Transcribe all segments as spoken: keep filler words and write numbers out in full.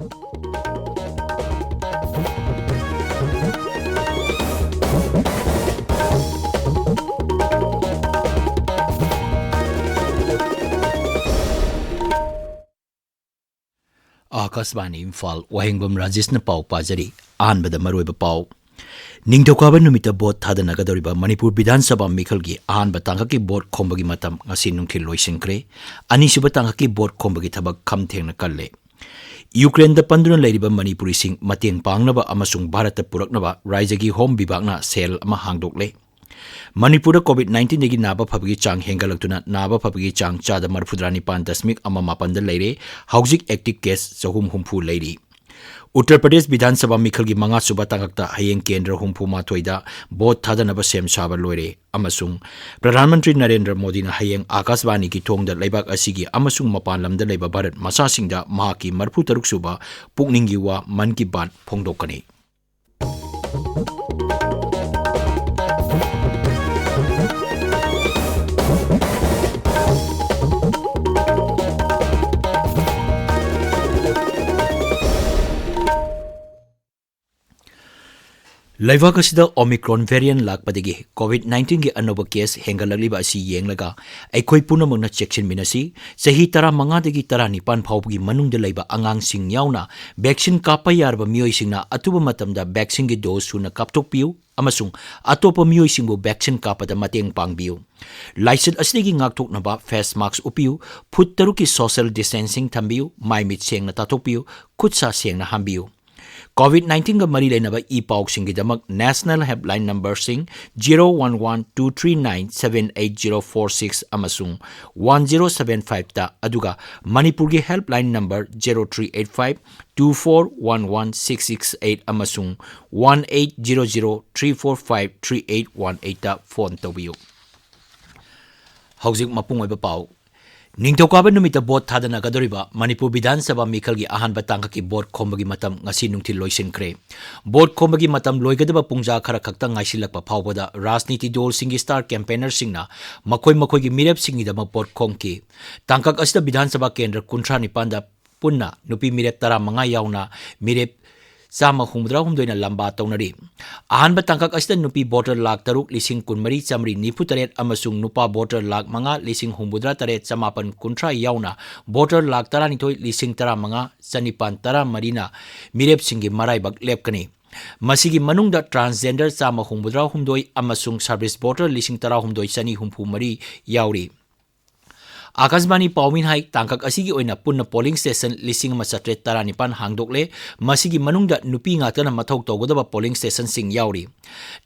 ꯑꯥꯀꯥꯁꯕꯥꯅꯤ ꯏꯝꯐꯥꯜ, ꯋꯥꯍꯦꯡꯕꯝ ꯔꯥꯖꯦꯁꯅ ꯄꯥꯎ ꯄꯥꯖꯔꯤ꯫ ꯑꯍꯥꯟꯕꯗ ꯃꯔꯨꯑꯣꯏꯕ ꯄꯥꯎ꯫ ꯅꯤꯡꯊꯧꯀꯥꯕ ꯅꯨꯃꯤꯠꯇ ꯚꯣꯠ ꯊꯥꯗꯅꯒꯗꯧꯔꯤꯕ ꯃꯅꯤꯄꯨꯔ ꯕꯤꯙꯥꯟ ꯁꯚꯥ ꯃꯤꯈꯜꯒꯤ ꯑꯍꯥꯟꯕ ꯇꯥꯡꯀꯛꯀꯤ ꯚꯣꯠ ꯈꯣꯝꯕꯒꯤ ꯃꯇꯝ ꯉꯁꯤ ꯅꯨꯡꯊꯤꯜ ꯂꯣꯏꯁꯤꯟꯈ꯭ꯔꯦ꯫ ꯑꯅꯤꯁꯨꯕ ꯇꯥꯡꯀꯛꯀꯤ ꯚꯣꯠ ꯈꯣꯝꯕꯒꯤ ꯊꯕꯛ ꯈꯝ ꯊꯦꯡꯅ ꯀꯜꯂꯦ꯫ ꯌꯨꯀ꯭ꯔꯦꯟꯗ ꯄꯟꯗꯨꯅ ꯂꯩꯔꯤꯕ ꯃꯅꯤꯄꯨꯔꯤꯁꯤꯡ ꯃꯇꯦꯡ ꯄꯥꯡꯅꯕ ꯑꯃꯁꯨꯡ ꯚꯥꯔꯠꯇ ꯄꯨꯔꯛꯅꯕ ꯔꯥꯖ꯭ꯌꯒꯤ ꯍꯣꯝ ꯕꯤꯚꯥꯒꯅ ꯁꯦꯜ ꯑꯃ ꯍꯥꯡꯗꯣꯛꯂꯦ꯫ ꯃꯅꯤꯄꯨꯔꯗ ꯀꯣꯚꯤꯗ ꯅꯥꯏꯟꯇꯤꯟꯗꯒꯤ ꯅꯥꯕ ꯐꯕꯒꯤ ꯆꯥꯡ ꯍꯦꯟꯒꯠꯂꯛꯇꯨꯅ ꯅꯥꯕ ꯐꯕꯒꯤ ꯆꯥꯡ ꯆꯥꯗ ꯃꯔꯤꯐꯨꯇꯔꯥ ꯅꯤꯄꯥꯟ ꯗꯁꯃꯤꯛ ꯑꯃ ꯃꯥꯄꯟꯗ ꯂꯩꯔꯦ꯫ ꯍꯧꯖꯤꯛ ꯑꯦꯛꯇꯤꯚ ꯀꯦꯁ ꯆꯍꯨꯝ ꯍꯨꯝꯐꯨ ꯂꯩꯔꯤ꯫ ꯎꯠꯇꯔ ꯄ꯭ꯔꯗꯦꯁ ꯕꯤꯙꯥꯟ ꯁꯚꯥ ꯃꯤꯈꯜꯒꯤ ꯃꯉꯥꯁꯨꯕ ꯇꯥꯡꯀꯛꯇ ꯍꯌꯦꯡ ꯀꯦꯟꯗ꯭ꯔ ꯍꯨꯝꯐꯨ ꯃꯥꯊꯣꯏꯗ ꯚꯣꯠ ꯊꯥꯗꯅꯕ ꯁꯦꯝ ꯁꯥꯕ ꯂꯣꯏꯔꯦ ꯑꯃꯁꯨꯡ ꯄ꯭ꯔꯙꯥꯟ ꯃꯟꯇ꯭ꯔꯤ ꯅꯔꯦꯟꯗ꯭ꯔ ꯃꯣꯗꯤꯅ ꯍꯌꯦꯡ ꯑꯥꯀꯥꯁꯕꯥꯅꯤꯒꯤ ꯊꯣꯡꯗ ꯂꯩꯕꯥꯛ ꯑꯁꯤꯒꯤ ꯑꯃꯁꯨꯡ ꯃꯄꯥꯟ ꯂꯝꯗ ꯂꯩꯕ ꯚꯥꯔꯠ ꯃꯆꯥꯁꯤꯡꯗ ꯃꯍꯥꯛꯀꯤ ꯃꯔꯤꯐꯨꯇꯔꯨꯛ ꯁꯨꯕ ꯄꯨꯛꯅꯤꯡꯒꯤ ꯋꯥ ꯃꯟ ꯀꯤ ꯕꯥꯠ ꯐꯣꯡꯗꯣꯛꯀꯅꯤ꯫ ꯂꯩꯕꯥꯛ ꯑꯁꯤꯗ ꯑꯣꯃꯤꯀ꯭ꯔꯣꯟ ꯚꯦꯔꯤꯌꯟ ꯂꯥꯛꯄꯗꯒꯤ ꯀꯣꯚꯤꯗ ꯅꯥꯏꯟꯇꯤꯟꯒꯤ ꯑꯅꯧꯕ ꯀꯦꯁ ꯍꯦꯟꯒꯠꯂꯛꯂꯤꯕ ꯑꯁꯤ ꯌꯦꯡꯂꯒ ꯑꯩꯈꯣꯏ ꯄꯨꯝꯅꯃꯛꯅ ꯆꯦꯛꯁꯤꯟꯃꯤꯟꯅꯁꯤ꯫ ꯆꯍꯤ ꯇꯔꯥꯃꯉꯥꯗꯒꯤ ꯇꯔꯥꯅꯤꯄꯥꯟ ꯐꯥꯎꯕꯒꯤ ꯃꯅꯨꯡꯗ ꯂꯩꯕ ꯑꯉꯥꯡꯁꯤꯡ ꯌꯥꯎꯅ ꯚꯦꯛꯁꯤꯟ ꯀꯥꯞꯄ ꯌꯥꯔꯕ ꯃꯤꯑꯣꯏꯁꯤꯡꯅ ꯑꯊꯨꯕ ꯃꯇꯝꯗ ꯚꯦꯛꯁꯤꯟꯒꯤ ꯗꯣꯁ ꯁꯨꯅ ꯀꯥꯞꯊꯣꯛꯄꯤꯌꯨ ꯑꯃꯁꯨꯡ ꯑꯇꯣꯞꯄ ꯃꯤꯑꯣꯏꯁꯤꯡꯕꯨ ꯚꯦꯛꯁꯤꯟ ꯀꯥꯞꯄꯗ ꯃꯇꯦꯡ ꯄꯥꯡꯕꯤꯌꯨ꯫ ꯂꯥꯏꯆꯠ ꯑꯁꯤꯗꯒꯤ ꯉꯥꯛꯊꯣꯛꯅꯕ ꯐꯦꯁ ꯃꯥꯁ꯭ꯛ ꯎꯞꯄꯤꯌꯨ, ꯐꯨꯠ ꯇꯔꯨꯛꯀꯤ ꯁꯣꯁꯤꯌꯦꯜ ꯗꯤꯁꯇꯦꯟꯁꯤꯡ ꯊꯝꯕꯤꯌꯨ, ꯃꯥꯏ ꯃꯤꯠ ꯁꯦꯡꯅ ꯇꯥꯊꯣꯛꯄꯤꯌꯨ, ꯈꯨꯠ ꯁꯥ ꯁꯦꯡꯅ ꯍꯥꯝꯕꯤꯌꯨ꯫ ꯀꯣꯚꯤꯗ ꯅꯥꯏꯟꯇꯤꯟꯒ ꯃꯔꯤ ꯂꯩꯅꯕ ꯏ ꯄꯥꯎꯁꯤꯡꯒꯤꯗꯃꯛ ꯅꯦꯁꯅꯦꯜ ꯍꯦꯜꯞꯂꯥꯏꯟ ꯅꯝꯕꯔꯁꯤꯡ zero one one two three nine seven eight zero four six ꯑꯃꯁꯨꯡ ꯋꯥꯟ ꯖꯤꯔꯣ ꯁꯚꯦꯟ ꯐꯥꯏꯚꯇ, ꯑꯗꯨꯒ ꯃꯅꯤꯄꯨꯔꯒꯤ helpline number zero three eight five two four one one six six eight ꯑꯃꯁꯨꯡ one eight zero zero three four five three eight one ꯑꯩꯠꯇ phone ꯇꯧꯕꯤꯌꯨ꯫ ꯍꯧꯖꯤꯛ ꯃꯄꯨꯡ ꯑꯣꯏꯕ ꯄꯥꯎ꯫ ꯅꯤꯡꯊꯧꯀꯥꯕ ꯅꯨꯃꯤꯠꯇ ꯚꯣꯠ ꯊꯥꯗꯅꯒꯗꯧꯔꯤꯕ ꯃꯅꯤꯄꯨꯔ ꯕꯤꯙꯥꯟ ꯁꯚꯥ ꯃꯤꯈꯜꯒꯤ ꯑꯍꯥꯟꯕ ꯇꯥꯡꯀꯛꯀꯤ ꯚꯣꯠ ꯈꯣꯝꯕꯒꯤ ꯃꯇꯝ ꯉꯁꯤ ꯅꯨꯡꯊꯤꯜ ꯂꯣꯏꯁꯤꯟꯈ꯭ꯔꯦ꯫ ꯚꯣꯠ ꯈꯣꯝꯕꯒꯤ ꯃꯇꯝ ꯂꯣꯏꯒꯗꯕ ꯄꯨꯡꯖꯥ ꯈꯔ ꯈꯛꯇ ꯉꯥꯏꯁꯤꯜꯂꯛꯄ ꯐꯥꯎꯕꯗ ꯔꯥꯖꯅꯤꯇꯤ ꯗꯣꯜꯁꯤꯡꯒꯤ ꯁ꯭ꯇꯥꯔ ꯀꯦꯝꯄꯦꯅꯔꯁꯤꯡꯅ ꯃꯈꯣꯏ ꯃꯈꯣꯏꯒꯤ ꯃꯤꯔꯦꯞꯁꯤꯡꯒꯤꯗꯃꯛ ꯚꯣꯠ ꯈꯣꯝꯈꯤ꯫ ꯇꯥꯡꯀꯛ ꯑꯁꯤꯗ ꯕꯤꯙꯥꯟ ꯁꯚꯥ ꯀꯦꯟꯗ꯭ꯔ ꯀꯨꯟꯊ꯭ꯔꯥ ꯅꯤꯄꯥꯟꯗ ꯄꯨꯟꯅ ꯅꯨꯄꯤ ꯃꯤꯔꯦꯞ ꯇꯔꯥꯃꯉꯥ ꯌꯥꯎꯅ ꯃꯤꯔꯦꯞ ꯆꯥꯝꯃ ꯍꯨꯝꯐꯨꯇꯔꯥꯍꯨꯝꯗꯣꯏꯅ ꯂꯝꯕꯥ ꯇꯧꯅꯔꯤ꯫ ꯑꯍꯥꯟꯕ ꯇꯥꯡꯀꯛ ꯑꯁꯤꯗ ꯅꯨꯄꯤ voter ꯂꯥꯈ ꯇꯔꯨꯛ ꯂꯤꯁꯤꯡ ꯀꯨꯟꯃꯔꯤ ꯆꯥꯃꯔꯤ ꯅꯤꯐꯨ ꯇꯔꯦꯠ ꯑꯃꯁꯨꯡ ꯅꯨꯄꯥ voter ꯂꯥꯈ ꯃꯉꯥ ꯂꯤꯁꯤꯡ ꯍꯨꯝꯐꯨꯇꯔꯥ ꯇꯔꯦꯠ ꯆꯃꯥꯄꯟ ꯀꯨꯟꯊ꯭ꯔꯥ ꯌꯥꯎꯅ voter ꯂꯥꯈ ꯇꯔꯥꯅꯤꯊꯣꯏ ꯂꯤꯁꯤꯡ ꯇꯔꯥꯃꯉꯥ ꯆꯅꯤꯄꯥꯟ ꯇꯔꯥꯃꯔꯤꯅ ꯃꯤꯔꯦꯞꯁꯤꯡꯒꯤ ꯃꯔꯥꯏꯕꯛ ꯂꯦꯞꯀꯅꯤ꯫ ꯃꯁꯤꯒꯤ ꯃꯅꯨꯡꯗ transgender ꯆꯥꯝꯃ ꯍꯨꯝꯐꯨꯇꯔꯥꯍꯨꯝꯗꯣꯏ ꯑꯃꯁꯨꯡ service voter ꯂꯤꯁꯤꯡ ꯇꯔꯥꯍꯨꯝꯗꯣꯏ ꯆꯅꯤ ꯍꯨꯝꯐꯨ ꯃꯔꯤ ꯌꯥꯎꯔꯤ꯫ ꯑꯥꯀꯥꯁꯕꯥꯅꯤ ꯄꯥꯎꯃꯤꯅ ꯍꯥꯏ, ꯇꯥꯡꯀꯛ ꯑꯁꯤꯒꯤ ꯑꯣꯏꯅ ꯄꯨꯟꯅ polling station ꯂꯤꯁꯤꯡ ꯑꯃ ꯆꯥꯇ꯭ꯔꯦꯠ ꯇꯔꯥꯅꯤꯄꯥꯟ ꯍꯥꯡꯗꯣꯛꯂꯦ꯫ ꯃꯁꯤꯒꯤ ꯃꯅꯨꯡꯗ ꯅꯨꯄꯤ ꯉꯥꯛꯇꯅ ꯃꯊꯧ ꯇꯧꯒꯗꯕ polling stationꯁꯤꯡ ꯌꯥꯎꯔꯤ꯫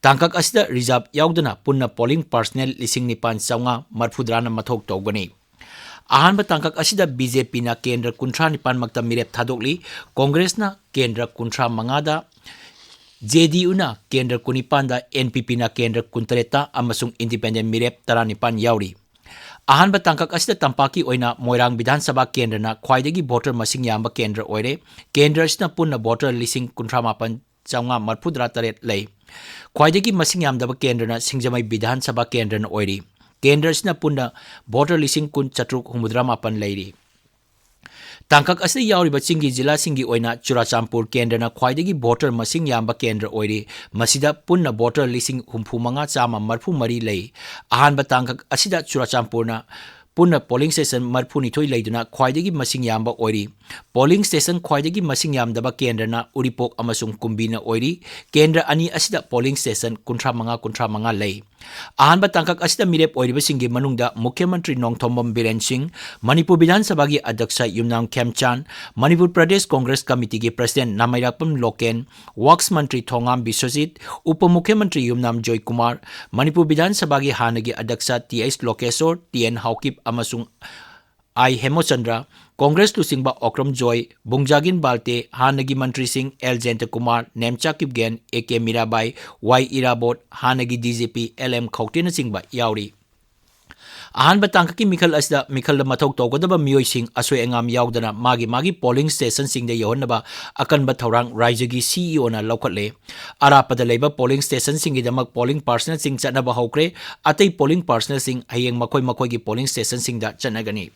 ꯇꯥꯡꯀꯛ ꯑꯁꯤꯗ reserve ꯌꯥꯎꯗꯅ ꯄꯨꯟꯅ polling personnel ꯂꯤꯁꯤꯡ ꯅꯤꯄꯥꯟ ꯆꯥꯝꯃꯉꯥ ꯃꯔꯤꯐꯨꯇꯔꯥꯅ ꯃꯊꯧ ꯇꯧꯒꯅꯤ꯫ ꯑꯍꯥꯟꯕ ꯇꯥꯡꯀꯛ ꯑꯁꯤꯗ BJPꯅ ꯀꯦꯟꯗ꯭ꯔ ꯀꯨꯟꯊ꯭ꯔꯥ ꯅꯤꯄꯥꯟꯃꯛꯇ ꯃꯤꯔꯦꯞ ꯊꯥꯗꯣꯛꯂꯤ꯫ ꯀꯣꯡꯒ꯭ꯔꯦꯁꯅ ꯀꯦꯟꯗ꯭ꯔ ꯀꯨꯟꯊ꯭ꯔꯥ ꯃꯉꯥꯗ, JDUꯅ ꯀꯦꯟꯗ꯭ꯔ ꯀꯨꯟꯅꯤꯄꯥꯟꯗ, NPPꯅ ꯀꯦꯟꯗ꯭ꯔ ꯀꯨꯟꯇꯔꯦꯠꯇ ꯑꯃꯁꯨꯡ independent ꯃꯤꯔꯦꯞ ꯇꯔꯥꯅꯤꯄꯥꯟ ꯌꯥꯎꯔꯤ꯫ ꯑꯍꯥꯟꯕ ꯇꯥꯡꯀꯛ ꯑꯁꯤꯗ ꯇꯝꯄꯥꯛꯀꯤ ꯑꯣꯏꯅ ꯃꯣꯏꯔꯥꯡ ꯕꯤꯙꯥꯟ ꯁꯚꯥ ꯀꯦꯟꯗ꯭ꯔꯅ ꯈ꯭ꯋꯥꯏꯗꯒꯤ voter ꯃꯁꯤꯡ ꯌꯥꯝꯕ ꯀꯦꯟꯗ꯭ꯔ ꯑꯣꯏꯔꯦ꯫ ꯀꯦꯟꯗ꯭ꯔ ꯑꯁꯤꯅ ꯄꯨꯟꯅ voter ꯂꯤꯁꯤꯡ ꯀꯨꯟꯊ꯭ꯔꯥ ꯃꯥꯄꯟ ꯆꯥꯝꯃꯉꯥ ꯃꯔꯤꯐꯨꯇꯔꯥ ꯇꯔꯦꯠ ꯂꯩ꯫ ꯈ꯭ꯋꯥꯏꯗꯒꯤ ꯃꯁꯤꯡ ꯌꯥꯝꯗꯕ ꯀꯦꯟꯗ꯭ꯔꯅ ꯁꯤꯡꯖꯃꯩ ꯕꯤꯙꯥꯟ ꯁꯚꯥ ꯀꯦꯟꯗ꯭ꯔꯅ ꯑꯣꯏꯔꯤ꯫ ꯀꯦꯟꯗ꯭ꯔ ꯑꯁꯤꯅ ꯄꯨꯟꯅ voter ꯂꯤꯁꯤꯡ ꯀꯨꯟ ꯆꯥꯇ꯭ꯔꯨꯛ ꯍꯨꯝꯐꯨꯇꯔꯥ ꯃꯥꯄꯟ ꯂꯩꯔꯤ꯫ ꯇꯥꯡꯀꯛ ꯑꯁꯤꯗ ꯌꯥꯎꯔꯤꯕ ꯆꯤꯡꯒꯤ ꯖꯤꯂꯥꯁꯤꯡꯒꯤ ꯑꯣꯏꯅ ꯆꯨꯔꯥꯆꯥꯟꯄꯨꯔ ꯀꯦꯟꯗ꯭ꯔꯅ ꯈ꯭ꯋꯥꯏꯗꯒꯤ voter ꯃꯁꯤꯡ ꯌꯥꯝꯕ ꯀꯦꯟꯗ꯭ꯔ ꯑꯣꯏꯔꯤ꯫ ꯃꯁꯤꯗ ꯄꯨꯟꯅ voter ꯂꯤꯁꯤꯡ ꯍꯨꯝꯐꯨ ꯃꯉꯥ ꯆꯥꯝꯃ ꯃꯔꯤꯐꯨ ꯃꯔꯤ ꯂꯩ꯫ ꯑꯍꯥꯟꯕ ꯇꯥꯡꯀꯛ ꯑꯁꯤꯗ ꯆꯨꯔꯥꯆꯥꯟꯄꯨꯔꯅ ꯄꯨꯟꯅ polling station ꯃꯔꯤꯐꯨꯅꯤꯊꯣꯏ ꯂꯩꯗꯨꯅ ꯈ꯭ꯋꯥꯏꯗꯒꯤ ꯃꯁꯤꯡ ꯌꯥꯝꯕ ꯑꯣꯏꯔꯤ꯫ Polling station ꯈ꯭ꯋꯥꯏꯗꯒꯤ ꯃꯁꯤꯡ ꯌꯥꯝꯗꯕ ꯀꯦꯟꯗ꯭ꯔꯅ ꯎꯔꯤꯄꯣꯛ ꯑꯃꯁꯨꯡ ꯀꯨꯝꯕꯤꯅ ꯑꯣꯏꯔꯤ꯫ ꯀꯦꯟꯗ꯭ꯔ ꯑꯅꯤ ꯑꯁꯤꯗ polling station ꯀꯨꯟꯊ꯭ꯔꯥ ꯃꯉꯥ, ꯀꯨꯟꯊ꯭ꯔꯥ ꯃꯉꯥ ꯂꯩ꯫ ꯑꯍꯥꯟꯕ ꯇꯥꯡꯀꯛ ꯑꯁꯤꯗ ꯃꯤꯔꯦꯞ ꯑꯣꯏꯔꯤꯕꯁꯤꯡꯒꯤ ꯃꯅꯨꯡꯗ ꯃꯨꯈ꯭ꯌ ꯃꯟꯇ꯭ꯔꯤ ꯅꯣꯡꯊꯣꯝꯕꯝ ꯕꯤꯔꯦꯟ ꯁꯤꯡ, ꯃꯅꯤꯄꯨꯔ ꯕꯤꯙꯥꯟ ꯁꯚꯥꯒꯤ ꯑꯗ꯭ꯌꯛꯁ ꯌꯨꯝꯅꯥꯝ ꯈꯦꯝꯆꯥꯟ, ꯃꯅꯤꯄꯨꯔ ꯄ꯭ꯔꯗꯦꯁ ꯀꯣꯡꯒ꯭ꯔꯦꯁ ꯀꯃꯤꯇꯤꯒꯤ president ꯅꯥꯃꯩꯔꯥꯛꯄꯝ ꯂꯣꯀꯦꯟ, works ꯃꯟꯇ꯭ꯔꯤ ꯊꯣꯉꯥꯝ ꯕꯤꯁ꯭ꯋꯖꯤꯠ, ꯎꯄ ꯃꯨꯈ꯭ꯌ ꯃꯟꯇ꯭ꯔꯤ ꯌꯨꯝꯅꯥꯝ ꯖꯣꯏꯀꯨꯃꯥꯔ, ꯃꯅꯤꯄꯨꯔ ꯕꯤꯙꯥꯟ ꯁꯚꯥꯒꯤ ꯍꯥꯟꯅꯒꯤ ꯑꯗ꯭ꯌꯛꯁ T H ꯂꯣꯀꯦꯁꯣꯔ, T and Haokip ꯑꯃꯁꯨꯡ ꯑꯥꯏ ꯍꯦꯃꯆꯟꯗ꯭ꯔ, ꯀꯣꯡꯒ꯭ꯔꯦꯁ ꯂꯨꯆꯤꯡꯕ ꯑꯣꯀ꯭ꯔꯝ ꯖꯣꯏ, ꯕꯨꯡꯖꯥꯒꯤꯟ ꯕꯥꯜꯇꯦ, ꯍꯥꯟꯅꯒꯤ ꯃꯟꯇ꯭ꯔꯤꯁꯤꯡ L ꯖꯌꯟꯇꯀꯨꯃꯥꯔ, Nemcha Kipgen, A K Mirabai, ꯋꯥꯏ ꯏꯔꯥꯕꯣꯠ, ꯍꯥꯟꯅꯒꯤ D G P L M ꯈꯧꯇꯦꯅꯆꯤꯡꯕ ꯌꯥꯎꯔꯤ꯫ ꯑꯍꯥꯟꯕ ꯇꯥꯡꯀꯛꯀꯤ ꯃꯤꯈꯜ ꯑꯁꯤꯗ ꯃꯤꯈꯜꯗ ꯃꯊꯧ ꯇꯧꯒꯗꯕ ꯃꯤꯑꯣꯏꯁꯤꯡ ꯑꯁꯣꯏ ꯑꯉꯥꯝ ꯌꯥꯎꯗꯅ ꯃꯥꯒꯤ ꯃꯥꯒꯤ polling stationꯁꯤꯡꯗ ꯌꯧꯍꯟꯅꯕ ꯑꯀꯟꯕ ꯊꯧꯔꯥꯡ ꯔꯥꯖ꯭ꯌꯒꯤ ꯁꯤ ꯏ ꯑꯣꯅ ꯂꯧꯈꯠꯂꯦ꯫ ꯑꯔꯥꯞꯄꯗ ꯂꯩꯕ polling stationꯁꯤꯡꯒꯤꯗꯃꯛ polling personnelꯁꯤꯡ ꯆꯠꯅꯕ ꯍꯧꯈ꯭ꯔꯦ꯫ ꯑꯇꯩ polling personnelꯁꯤꯡ ꯍꯌꯦꯡ ꯃꯈꯣꯏ ꯃꯈꯣꯏꯒꯤ polling stationꯁꯤꯡꯗ ꯆꯠꯅꯒꯅꯤ꯫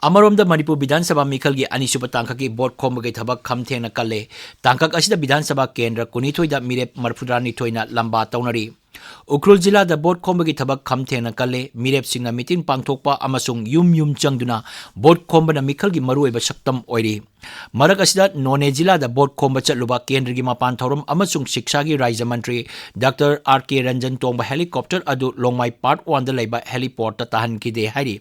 ꯑꯃꯔꯣꯝꯗ ꯃꯅꯤꯄꯨꯔ ꯕꯤꯙꯥꯟ ꯁꯚꯥ ꯃꯤꯈꯜꯒꯤ ꯑꯅꯤꯁꯨꯕ ꯇꯥꯡꯀꯛꯀꯤ ꯚꯣꯠ ꯈꯣꯝꯕꯒꯤ ꯊꯕꯛ ꯈꯝ ꯊꯦꯡꯅ ꯀꯜꯂꯦ꯫ ꯇꯥꯡꯀꯛ ꯑꯁꯤꯗ ꯕꯤꯙꯥꯟ ꯁꯚꯥ ꯀꯦꯟꯗ꯭ꯔ ꯀꯨꯟꯅꯤꯊꯣꯏꯗ ꯃꯤꯔꯦꯞ ꯃꯔꯤꯐꯨꯇꯔꯥꯅꯤꯊꯣꯏꯅ ꯂꯝꯕꯥ ꯇꯧꯅꯔꯤ꯫ ꯎꯈ꯭ꯔꯨꯜ ꯖꯤꯂꯥꯗ ꯚꯣꯠ ꯈꯣꯝꯕꯒꯤ ꯊꯕꯛ ꯈꯝ ꯊꯦꯡꯅ ꯀꯜꯂꯦ꯫ ꯃꯤꯔꯦꯞꯁꯤꯡꯅ ꯃꯤꯇꯤꯟ ꯄꯥꯡꯊꯣꯛꯄ ꯑꯃꯁꯨꯡ ꯌꯨꯝ ꯌꯨꯝ ꯆꯪꯗꯨꯅ ꯚꯣꯠ ꯈꯣꯝꯕꯅ ꯃꯤꯈꯜꯒꯤ ꯃꯔꯨꯑꯣꯏꯕ ꯁꯛꯇꯝ ꯑꯣꯏꯔꯤ꯫ ꯃꯔꯛ ꯑꯁꯤꯗ ꯅꯣꯅꯦ ꯖꯤꯂꯥꯗ ꯚꯣꯠ ꯈꯣꯝꯕ ꯆꯠꯂꯨꯕ ꯀꯦꯟꯗ꯭ꯔꯒꯤ ꯃꯄꯥꯟ ꯊꯧꯔꯝ ꯑꯃꯁꯨꯡ ꯁꯤꯛꯁꯥꯒꯤ ꯔꯥꯖ꯭ꯌ ꯃꯟꯇ꯭ꯔꯤ ꯗꯥꯛꯇꯔ ꯑꯥꯔ ꯀꯦ ꯔꯟꯖꯟ ꯇꯣꯡꯕ ꯍꯦꯂꯤꯀꯣꯞꯇꯔ ꯑꯗꯨ ꯂꯣꯡꯃꯥꯏ ꯄꯥꯔꯠ ꯋꯥꯟꯗ ꯂꯩꯕ ꯍꯦꯂꯤꯄꯣꯔꯠꯇ ꯇꯥꯍꯟꯈꯤꯗꯦ ꯍꯥꯏꯔꯤ꯫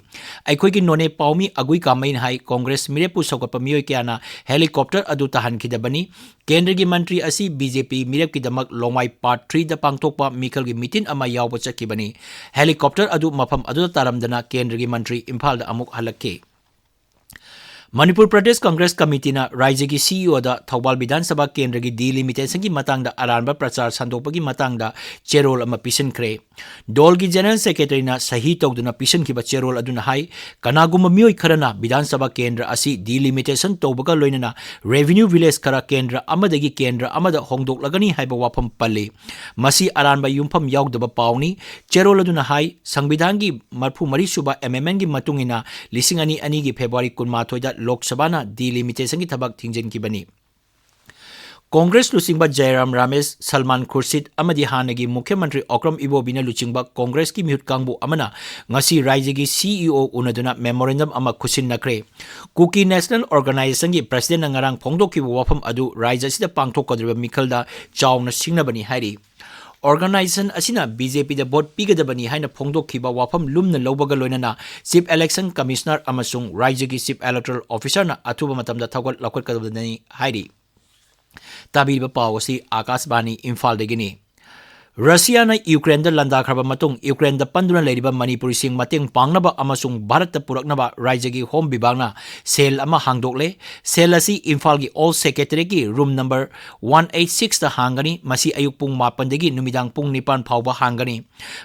ꯑꯩꯈꯣꯏꯒꯤ ꯅꯣꯅꯦ ꯄꯥꯎꯃꯤ ꯑꯒꯨꯏ ꯀꯥꯃꯩꯅ ꯍꯥꯏ, ꯀꯣꯡꯒ꯭ꯔꯦꯁ ꯃꯤꯔꯦꯞꯄꯨ ꯁꯧꯒꯠꯄ ꯃꯤꯑꯣꯏ ꯀꯌꯥꯅ ꯍꯦꯂꯤꯀꯣꯞꯇꯔ ꯑꯗꯨ ꯇꯥꯍꯟꯈꯤꯗꯕꯅꯤ꯫ ꯀꯦꯟꯗ꯭ꯔꯒꯤ ꯃꯟꯇ꯭ꯔꯤ ꯑꯁꯤ ꯕꯤ ꯖꯦ ꯄꯤ ꯃꯤꯔꯦꯞꯀꯤꯗꯃꯛ ꯂꯣꯡꯃꯥꯏ ꯄꯥꯔꯠ ꯊ꯭ꯔꯤꯗ ꯄꯥꯡꯊꯣꯛꯄ ꯃꯤꯈꯜꯒꯤ ꯃꯤꯇꯤꯟ ꯑꯃ ꯌꯥꯎꯕ ꯆꯠꯈꯤꯕꯅꯤ꯫ ꯍꯦꯂꯤꯀꯣꯞꯇꯔ ꯑꯗꯨ ꯃꯐꯝ ꯑꯗꯨꯗ ꯇꯥꯔꯝꯗꯅ ꯀꯦꯟꯗ꯭ꯔꯒꯤ ꯃꯟꯇ꯭ꯔꯤ ꯏꯝꯐꯥꯜꯗ ꯑꯃꯨꯛ ꯍꯜꯂꯛꯈꯤ꯫ ꯃꯅꯤꯄꯨꯔ ꯄ꯭ꯔꯗꯦꯁ ꯀꯪꯒ꯭ꯔꯦꯁ ꯀꯃꯤꯇꯤꯅ ꯔꯥꯖ꯭ꯌꯒꯤ ꯁꯤ ꯏ ꯑꯣꯗ ꯊꯧꯕꯥꯜ ꯕꯤꯙꯥꯟ ꯁꯚꯥ ꯀꯦꯟꯗ꯭ꯔꯒꯤ ꯗꯤꯂꯤꯃꯤꯇꯦꯁꯟꯒꯤ ꯃꯇꯥꯡꯗ ꯑꯔꯥꯟꯕ ꯄ꯭ꯔꯆꯥꯔ ꯁꯟꯗꯣꯛꯄꯒꯤ ꯃꯇꯥꯡꯗ ꯆꯦꯔꯣꯜ ꯑꯃ ꯄꯤꯁꯤꯟꯈ꯭ꯔꯦ꯫ ꯗꯣꯜꯒꯤ ꯖꯦꯅꯔꯦꯜ ꯁꯦꯀ꯭ꯔꯦꯇꯔꯤꯅ ꯁꯍꯤ ꯇꯧꯗꯨꯅ ꯄꯤꯁꯤꯟꯈꯤꯕ ꯆꯦꯔꯣꯜ ꯑꯗꯨꯅ ꯍꯥꯏ, ꯀꯅꯥꯒꯨꯝꯕ ꯃꯤꯑꯣꯏ ꯈꯔꯅ ꯕꯤꯙꯥꯟ ꯁꯚꯥ ꯀꯦꯟꯗ꯭ꯔ ꯑꯁꯤ ꯗꯤꯂꯤꯃꯤꯇꯦꯁꯟ ꯇꯧꯕꯒ ꯂꯣꯏꯅꯅ ꯔꯦꯚꯤꯅ꯭ꯌꯨ ꯚꯤꯂꯦꯖ ꯈꯔ ꯀꯦꯟꯗ꯭ꯔ ꯑꯃꯗꯒꯤ ꯀꯦꯟꯗ꯭ꯔ ꯑꯃꯗ ꯍꯣꯡꯗꯣꯛꯂꯒꯅꯤ ꯍꯥꯏꯕ ꯋꯥꯐꯝ ꯄꯜꯂꯤ꯫ ꯃꯁꯤ ꯑꯔꯥꯟꯕ ꯌꯨꯝꯐꯝ ꯌꯥꯎꯗꯕ ꯄꯥꯎꯅꯤ꯫ ꯆꯦꯔꯣꯜ ꯑꯗꯨꯅ ꯍꯥꯏ, ꯁꯪꯕꯤꯙꯥꯟꯒꯤ ꯃꯔꯤꯐꯨ ꯃꯔꯤ ꯁꯨꯕ ꯑꯦꯃꯦꯟꯃꯦꯟꯒꯤ ꯃꯇꯨꯡ ꯏꯟꯅ ꯂꯤꯁꯤꯡ ꯑꯅꯤ ꯑꯅꯤꯒꯤ ꯐꯦꯕ꯭ꯔꯨꯋꯥꯔꯤ ꯀꯨꯟꯃꯥꯊꯣꯏꯗ ꯂꯣꯛ ꯁꯚꯥꯅ ꯗꯤꯂꯤꯃꯤꯇꯦꯁꯟꯒꯤ ꯊꯕꯛ ꯊꯤꯡꯖꯤꯟꯈꯤꯕꯅꯤ꯫ ꯀꯣꯡꯒ꯭ꯔꯦꯁ ꯂꯨꯆꯤꯡꯕ ꯖꯌꯔꯥꯝ ꯔꯥꯃꯦꯁ, ꯁꯜꯃꯥꯟ ꯈꯨꯔꯁꯤꯗ ꯑꯃꯗꯤ ꯍꯥꯟꯅꯒꯤ ꯃꯨꯈ꯭ꯌ ꯃꯟꯇ꯭ꯔꯤ ꯑꯣꯀ꯭ꯔꯝ ꯏꯕꯣꯕꯤꯅ ꯂꯨꯆꯤꯡꯕ ꯀꯣꯡꯒ꯭ꯔꯦꯁꯀꯤ ꯃꯤꯍꯨꯠ ꯀꯥꯡꯕꯨ ꯑꯃꯅ ꯉꯁꯤ ꯔꯥꯖ꯭ꯌꯒꯤ ꯁꯤ ꯏ ꯑꯣ ꯎꯅꯗꯨꯅ ꯃꯦꯃꯣꯔꯦꯟꯗꯝ ꯑꯃ ꯈꯨꯠꯁꯤꯟꯅꯈ꯭ꯔꯦ꯫ ꯀꯨꯀꯤ ꯅꯦꯁꯅꯦꯜ ꯑꯣꯔꯒꯅꯥꯏꯖꯦꯁꯟꯒꯤ ꯄ꯭ꯔꯁꯤꯗꯦꯟꯠꯅ ꯉꯔꯥꯡ ꯐꯣꯡꯗꯣꯛꯈꯤꯕ ꯋꯥꯐꯝ ꯑꯗꯨ ꯔꯥꯖ꯭ꯌ ꯑꯁꯤꯗ ꯄꯥꯡꯊꯣꯛꯀꯗꯧꯔꯤꯕ ꯃꯤꯈꯜꯗ ꯆꯥꯎꯅ ꯁꯤꯡꯅꯕꯅꯤ ꯍꯥꯏꯔꯤ꯫ ꯑꯣꯔꯒꯅꯥꯏꯖꯦꯁꯟ ꯑꯁꯤꯅ ꯕꯤ ꯖꯦ ꯄꯤꯗ ꯚꯣꯠ ꯄꯤꯒꯗꯕꯅꯤ ꯍꯥꯏꯅ ꯐꯣꯡꯗꯣꯛꯈꯤꯕ ꯋꯥꯐꯝ ꯂꯨꯝꯅ ꯂꯧꯕꯒ ꯂꯣꯏꯅꯅ ꯆꯤꯐ ꯏꯂꯦꯛꯁꯟ ꯀꯃꯤꯁꯅꯔ ꯑꯃꯁꯨꯡ ꯔꯥꯖ꯭ꯌꯒꯤ ꯆꯤꯐ ꯏꯂꯦꯛꯇꯣꯔꯦꯜ ꯑꯣꯐꯤꯁꯔꯅ ꯑꯊꯨꯕ ꯃꯇꯝꯗ ꯊꯧꯒꯠ ꯂꯧꯈꯠꯀꯗꯕꯅꯤ ꯍꯥꯏꯔꯤ꯫ ꯇꯥꯕꯤꯔꯤꯕ ꯄꯥꯎ ꯑꯁꯤ ꯑꯥꯀꯥꯁꯕꯥꯅꯤ ꯏꯝꯐꯥꯜꯗꯒꯤꯅꯤ꯫ ꯔꯁꯤꯌꯥꯅ ꯌꯨꯀ꯭ꯔꯦꯟꯗ ꯂꯥꯟꯗꯥꯈ꯭ꯔꯕ ꯃꯇꯨꯡ ꯌꯨꯀ꯭ꯔꯦꯟꯗ ꯄꯟꯗꯨꯅ ꯂꯩꯔꯤꯕ ꯃꯅꯤꯄꯨꯔꯤꯁꯤꯡ ꯃꯇꯦꯡ ꯄꯥꯡꯅꯕ ꯑꯃꯁꯨꯡ ꯚꯥꯔꯠꯇ ꯄꯨꯔꯛꯅꯕ ꯔꯥꯖ꯭ꯌꯒꯤ ꯍꯣꯝ ꯕꯤꯚꯥꯒꯅ ꯁꯦꯜ ꯑꯃ ꯍꯥꯡꯗꯣꯛꯂꯦ꯫ ꯁꯦꯜ ꯑꯁꯤ ꯏꯝꯐꯥꯜꯒꯤ ꯑꯣꯜ ꯁꯦꯀ꯭ꯔꯦꯇꯔꯤꯌꯦꯠꯀꯤ ꯔꯨꯝ ꯅꯝꯕꯔ ꯋꯥꯟ ꯑꯩꯠ ꯁꯤꯛꯁꯇ ꯍꯥꯡꯒꯅꯤ꯫ ꯃꯁꯤ ꯑꯌꯨꯛ ꯄꯨꯡ ꯃꯥꯄꯟꯗꯒꯤ ꯅꯨꯃꯤꯗꯥꯡ ꯄꯨꯡ ꯅꯤꯄꯥꯟ ꯐꯥꯎꯕ ꯍꯥꯡꯒꯅꯤ꯫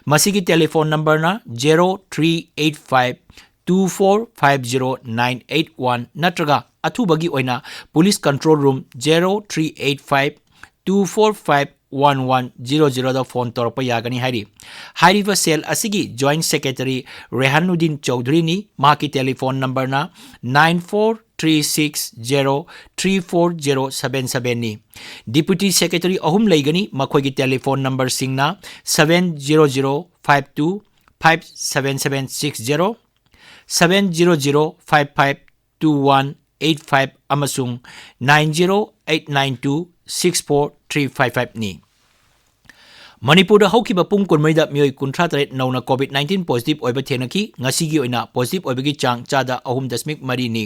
ꯃꯁꯤꯒꯤ ꯇꯦꯂꯤꯐꯣꯟ ꯅꯝꯕꯔꯅ zero three eight five two four five zero nine eight one ꯅꯠꯇ꯭ꯔꯒ ꯑꯊꯨꯕꯒꯤ ꯑꯣꯏꯅ police control room zero three eight five two four five one one zero zero ꯗ ꯐꯣꯟ ꯇꯧꯔꯛꯄ ꯌꯥꯒꯅꯤ ꯍꯥꯏꯔꯤ꯫ ꯍꯥꯏꯔꯤꯕ ꯁꯦꯜ ꯑꯁꯤꯒꯤ Joint Secretary ꯔꯦꯍꯥꯅꯨꯗꯤꯟ ꯆꯧꯙꯨꯔꯤꯅꯤ꯫ ꯃꯍꯥꯛꯀꯤ ꯇꯦꯂꯤꯐꯣꯟ ꯅꯝꯕꯔꯅ nine four three six zero three four zero seven seven ꯅꯤ꯫ Deputy Secretary ꯑꯍꯨꯝ ꯂꯩꯒꯅꯤ, ꯃꯈꯣꯏꯒꯤ telephone ꯅꯝꯕꯔꯁꯤꯡꯅ seven zero zero five two five seven seven six zero, seven zero zero five five two one eight five ꯑꯃꯁꯨꯡ nine zero eight nine two six four three five five ꯅꯤ꯫ ꯃꯅꯤꯄꯨꯔꯗ ꯍꯧꯈꯤꯕ ꯄꯨꯡ ꯀꯨꯟꯃꯔꯤꯗ ꯃꯤꯑꯣꯏ ꯀꯨꯟꯊ꯭ꯔꯥ ꯇꯔꯦꯠ ꯅꯧꯅ COVID nineteen positive ꯑꯣꯏꯕ ꯊꯦꯡꯅꯈꯤ꯫ ꯉꯁꯤꯒꯤ ꯑꯣꯏꯅ positive ꯑꯣꯏꯕꯒꯤ ꯆꯥꯡ ꯆꯥꯗ ꯑꯍꯨꯝ ꯗꯁꯃꯤꯛ ꯃꯔꯤꯅꯤ꯫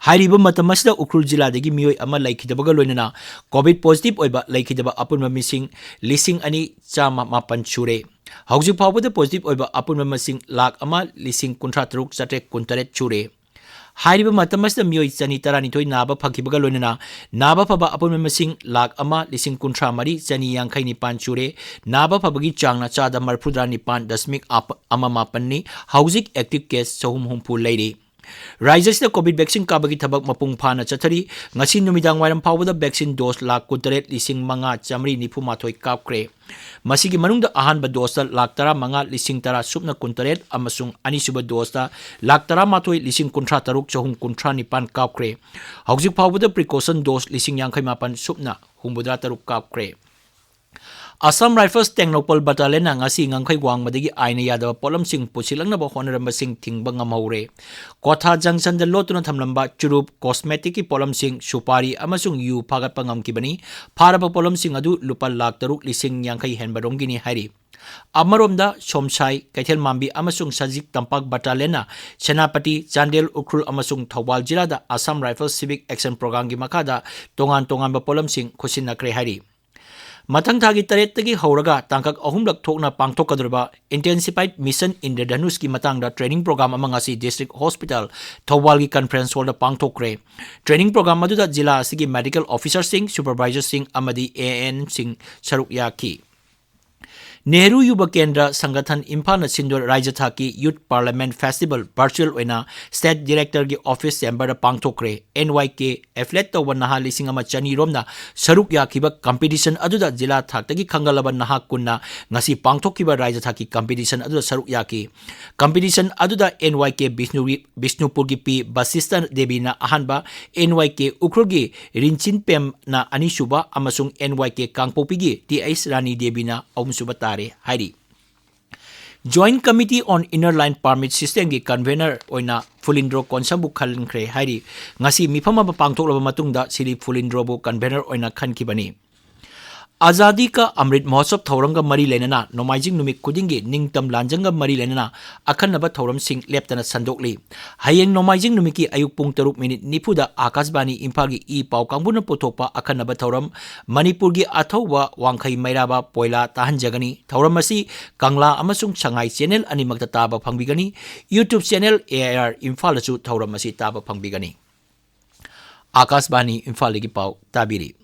ꯍꯥꯏꯔꯤꯕ ꯃꯇꯝ ꯑꯁꯤꯗ ꯎꯈ꯭ꯔꯨꯜ ꯖꯤꯂꯥꯗꯒꯤ ꯃꯤꯑꯣꯏ ꯑꯃ ꯂꯩꯈꯤꯗꯕꯒ ꯂꯣꯏꯅꯅ COVID positive ꯑꯣꯏꯕ ꯂꯩꯈꯤꯗꯕ ꯑꯄꯨꯟꯕ ꯃꯤꯁꯤꯡ ꯂꯤꯁꯤꯡ ꯑꯅꯤ ꯆꯥꯝꯃ ꯃꯥꯄꯟ ꯁꯨꯔꯦ꯫ ꯍꯧꯖꯤꯛ ꯐꯥꯎꯕꯗ positive ꯑꯣꯏꯕ ꯑꯄꯨꯟꯕ ꯃꯁꯤꯡ ꯂꯥꯈ ꯑꯃ ꯂꯤꯁꯤꯡ ꯀꯨꯟꯊ꯭ꯔꯥ ꯇꯔꯨꯛ ꯆꯥꯇ꯭ꯔꯦꯠ ꯀꯨꯟꯇꯔꯦꯠ ꯁꯨꯔꯦ꯫ ꯍꯥꯏꯔꯤꯕ ꯃꯇꯝ ꯑꯁꯤꯗ ꯃꯤꯑꯣꯏ ꯆꯅꯤ ꯇꯔꯥꯅꯤꯊꯣꯏ ꯅꯥꯕ ꯐꯈꯤꯕꯒ ꯂꯣꯏꯅꯅ ꯅꯥꯕ ꯐꯕ ꯑꯄꯨꯟꯕ ꯃꯁꯤꯡ ꯂꯥꯈ ꯑꯃ ꯂꯤꯁꯤꯡ ꯀꯨꯟꯊ꯭ꯔꯥ ꯃꯔꯤ ꯆꯅꯤ ꯌꯥꯡꯈꯩ ꯅꯤꯄꯥꯟ ꯁꯨꯔꯦ꯫ ꯅꯥꯕ ꯐꯕꯒꯤ ꯆꯥꯡꯅ ꯆꯥꯗ ꯃꯔꯤꯐꯨꯇꯔꯥ ꯅꯤꯄꯥꯟ ꯗꯁꯃꯤꯛ ꯑꯃ ꯃꯥꯄꯟꯅꯤ꯫ ꯍꯧꯖꯤꯛ active case ꯆꯍꯨꯝ ꯍꯨꯝꯐꯨ ꯂꯩꯔꯤ꯫ ꯔꯥꯖ꯭ꯌꯁꯤꯗ COVID vaccine ꯀꯥꯞꯄꯒꯤ ꯊꯕꯛ ꯃꯄꯨꯡ ꯐꯥꯅ ꯆꯠꯊꯔꯤ꯫ ꯉꯁꯤ ꯅꯨꯃꯤꯗꯥꯡ ꯋꯥꯏꯔꯝ ꯐꯥꯎꯕꯗ vaccine dose ꯂꯥꯈ ꯀꯨꯟꯇꯔꯦꯠ ꯂꯤꯁꯤꯡ ꯃꯉꯥ ꯆꯥꯃꯔꯤ ꯅꯤꯐꯨ ꯃꯥꯊꯣꯏ ꯀꯥꯞꯈ꯭ꯔꯦ꯫ ꯃꯁꯤꯒꯤ ꯃꯅꯨꯡꯗ ꯑꯍꯥꯟꯕ doseꯇ ꯂꯥꯈ ꯇꯔꯥꯃꯉꯥ ꯂꯤꯁꯤꯡ ꯇꯔꯥ ꯁꯨꯞꯅ ꯀꯨꯟꯇꯔꯦꯠ ꯑꯃꯁꯨꯡ ꯑꯅꯤꯁꯨꯕ doseꯇ ꯂꯥꯈ ꯇꯔꯥꯃꯥꯊꯣꯏ ꯂꯤꯁꯤꯡ ꯀꯨꯟꯊ꯭ꯔꯥ ꯇꯔꯨꯛ ꯆꯍꯨꯝ ꯀꯨꯟꯊ꯭ꯔꯥ ꯅꯤꯄꯥꯟ ꯀꯥꯞꯈ꯭ꯔꯦ꯫ ꯍꯧꯖꯤꯛ ꯐꯥꯎꯕꯗ precaution dose ꯂꯤꯁꯤꯡ ꯌꯥꯡꯈꯩ ꯃꯥꯄꯟ ꯁꯨꯞꯅ ꯍꯨꯝꯐꯨꯇꯔꯥ ꯇꯔꯨꯛ ꯀꯥꯞꯈ꯭ꯔꯦ꯫ Assam Rifles ꯇꯦꯡꯅꯧꯄꯜ battalionꯅ ꯉꯁꯤ ꯉꯝꯈꯩ ꯋꯥꯡꯃꯗꯒꯤ ꯑꯥꯏꯟꯅ ꯌꯥꯗꯕ ꯄꯣꯠꯂꯝꯁꯤꯡ ꯄꯨꯁꯤꯜꯂꯛꯅꯕ ꯍꯣꯠꯅꯔꯝꯕꯁꯤꯡ ꯊꯤꯡꯕ ꯉꯝꯍꯧꯔꯦ꯫ ꯀ꯭ꯋꯥꯊꯥ junctionꯗ ꯂꯣꯠꯇꯨꯅ ꯊꯝꯂꯝꯕ ꯆꯨꯔꯨꯞ, cosmeticꯀꯤ ꯄꯣꯠꯂꯝꯁꯤꯡ, ꯁꯨꯄꯥꯔꯤ ꯑꯃꯁꯨꯡ ꯌꯨ ꯐꯥꯒꯠꯄ ꯉꯝꯈꯤꯕꯅꯤ꯫ ꯐꯥꯔꯕ ꯄꯣꯠꯂꯝꯁꯤꯡ ꯑꯗꯨ ꯂꯨꯄꯥ ꯂꯥꯈ ꯇꯔꯨꯛ ꯂꯤꯁꯤꯡ ꯌꯥꯡꯈꯩ ꯍꯦꯟꯕꯔꯣꯝꯒꯤꯅꯤ ꯍꯥꯏꯔꯤ꯫ ꯑꯃꯔꯣꯝꯗ, ꯁꯣꯝꯁꯥꯏ, ꯀꯩꯊꯦꯜ ꯃꯥꯟꯕꯤ ꯑꯃꯁꯨꯡ ꯁꯖꯤꯛ ꯇꯝꯄꯥꯛ battalionꯅ ꯁꯦꯅꯥꯄꯇꯤ, ꯆꯥꯟꯗꯦꯜ, ꯎꯈ꯭ꯔꯨꯜ ꯑꯃꯁꯨꯡ ꯊꯧꯕꯥꯜ ꯖꯤꯂꯥꯗ Assam Rifles civic action programꯒꯤ ꯃꯈꯥꯗ ꯇꯣꯉꯥꯟ ꯇꯣꯉꯥꯟꯕ ꯄꯣꯠꯂꯝꯁꯤꯡ ꯈꯨꯠꯁꯤꯟꯅꯈ꯭ꯔꯦ ꯍꯥꯏꯔꯤ꯫ ꯃꯊꯪ ꯊꯥꯒꯤ ꯇꯔꯦꯠꯇꯒꯤ ꯍꯧꯔꯒ ꯇꯥꯡꯀꯛ ꯑꯍꯨꯝꯂꯛ ꯊꯣꯛꯅ ꯄꯥꯡꯊꯣꯛꯀꯗꯧꯔꯤꯕ Intensified Mission Indradhanushꯀꯤ ꯃꯇꯥꯡꯗ training program ꯑꯃ ꯉꯁꯤ District Hospital ꯊꯧꯕꯥꯜꯒꯤ conference hallꯗ ꯄꯥꯡꯊꯣꯛꯈ꯭ꯔꯦ꯫ Training program ꯑꯗꯨꯗ ꯖꯤꯂꯥ ꯑꯁꯤꯒꯤ medical officerꯁꯤꯡ, supervisorꯁꯤꯡ ꯑꯃꯗꯤ ANMꯁꯤꯡ ꯁꯔꯨꯛ ꯌꯥꯈꯤ꯫ ꯅꯦꯍꯔꯨ ꯌꯨꯕ ꯀꯦꯟꯗ꯭ꯔ ꯁꯪꯒꯊꯟ ꯏꯝꯐꯥꯜꯅ ꯁꯤꯟꯗꯣꯏ ꯔꯥꯖ꯭ꯌ ꯊꯥꯛꯀꯤ Youth Parliament Festival virtual ꯑꯣꯏꯅ State Directorꯒꯤ office chamberꯗ ꯄꯥꯡꯊꯣꯛꯈ꯭ꯔꯦ꯫ NYK affiliate ꯇꯧꯕ ꯅꯍꯥ ꯂꯤꯁꯤꯡ ꯑꯃ ꯆꯅꯤ ꯔꯣꯝꯅ ꯁꯔꯨꯛ ꯌꯥꯈꯤꯕ competition ꯑꯗꯨꯗ ꯖꯤꯂꯥ ꯊꯥꯛꯇꯒꯤ ꯈꯟꯒꯠꯂꯕ ꯅꯍꯥ ꯀꯨꯟꯅ ꯉꯁꯤ ꯄꯥꯡꯊꯣꯛꯈꯤꯕ ꯔꯥꯖ꯭ꯌ ꯊꯥꯛꯀꯤ competition ꯑꯗꯨꯗ ꯁꯔꯨꯛ ꯌꯥꯈꯤ꯫ Competition ꯑꯗꯨꯗ NYK ꯕꯤꯁꯅꯨ-, ꯕꯤꯁꯅꯨꯄꯨꯔꯒꯤ ꯄꯤ ꯕꯁꯤꯁꯇ ꯗꯦꯕꯤꯅ ꯑꯍꯥꯟꯕ, NYK ꯎꯈ꯭ꯔꯨꯜꯒꯤ ꯔꯤꯟꯆꯤꯟ ꯄꯦꯝꯅ ꯑꯅꯤꯁꯨꯕ ꯑꯃꯁꯨꯡ NYK ꯀꯥꯡꯄꯣꯛꯄꯤꯒꯤ ꯇꯤ ꯑꯩꯆ ꯔꯥꯅꯤ ꯗꯦꯕꯤꯅ ꯑꯍꯨꯝꯁꯨꯕ ꯇꯥꯔꯦ ꯍꯥꯏꯔꯤ꯫ Joint Committee on Inner Line Permit Systemꯒꯤ convener ꯑꯣꯏꯅ ꯐꯨꯂꯤꯟꯗ꯭ꯔꯣ ꯀꯣꯟꯁꯝꯕꯨ ꯈꯟꯈ꯭ꯔꯦ ꯍꯥꯏꯔꯤ꯫ ꯉꯁꯤ ꯃꯤꯐꯝ ꯑꯃ ꯄꯥꯡꯊꯣꯛꯂꯕ ꯃꯇꯨꯡꯗ ꯁꯤꯔꯤ ꯐꯨꯂꯤꯟꯗ꯭ꯔꯣꯕꯨ convener ꯑꯣꯏꯅ ꯈꯟꯈꯤꯕꯅꯤ꯫ ꯑꯖꯥꯗꯤ ꯀꯥ ꯑꯃ꯭ꯔꯤꯠ ꯃꯍꯣꯠꯁꯕ ꯊꯧꯔꯝꯒ ꯃꯔꯤ ꯂꯩꯅꯅ ꯅꯣꯡꯃꯥꯏꯖꯤꯡ ꯅꯨꯃꯤꯠ ꯈꯨꯗꯤꯡꯒꯤ ꯅꯤꯡꯇꯝ ꯂꯥꯟꯖꯪꯒ ꯃꯔꯤ ꯂꯩꯅꯅ ꯑꯈꯟꯅꯕ ꯊꯧꯔꯝꯁꯤꯡ ꯂꯦꯞꯇꯅ ꯁꯟꯗꯣꯛꯂꯤ꯫ ꯍꯌꯦꯡ ꯅꯣꯡꯃꯥꯏꯖꯤꯡ ꯅꯨꯃꯤꯠꯀꯤ ꯑꯌꯨꯛ ꯄꯨꯡ ꯇꯔꯨꯛ ꯃꯤꯅꯤꯠ ꯅꯤꯐꯨꯗ ꯑꯥꯀꯥꯁꯕꯥꯅꯤ ꯏꯝꯐꯥꯜꯒꯤ ꯏ ꯄꯥꯎ ꯀꯥꯡꯕꯨꯅ ꯄꯨꯊꯣꯛꯄ ꯑꯈꯟꯅꯕ ꯊꯧꯔꯝ ꯃꯅꯤꯄꯨꯔꯒꯤ ꯑꯊꯧꯕ ꯋꯥꯡꯈꯩ ꯃꯩꯔꯥꯕ ꯄꯣꯏꯂꯥ ꯇꯥꯍꯟꯖꯒꯅꯤ꯫ ꯊꯧꯔꯝ ꯑꯁꯤ ꯀꯪꯂꯥ ꯑꯃꯁꯨꯡ ꯁꯉꯥꯏ channel ꯑꯅꯤꯃꯛꯇ ꯇꯥꯕ ꯐꯪꯕꯤꯒꯅꯤ꯫ YouTube channel AIR ꯏꯝꯐꯥꯜꯗꯁꯨ ꯊꯧꯔꯝ ꯑꯁꯤ ꯇꯥꯕ ꯐꯪꯕꯤꯒꯅꯤ꯫ ꯑꯥꯀꯥꯁꯕꯥꯅꯤ ꯏꯝꯐꯥꯜꯗꯒꯤ ꯄꯥꯎ ꯇꯥꯕꯤꯔꯤ꯫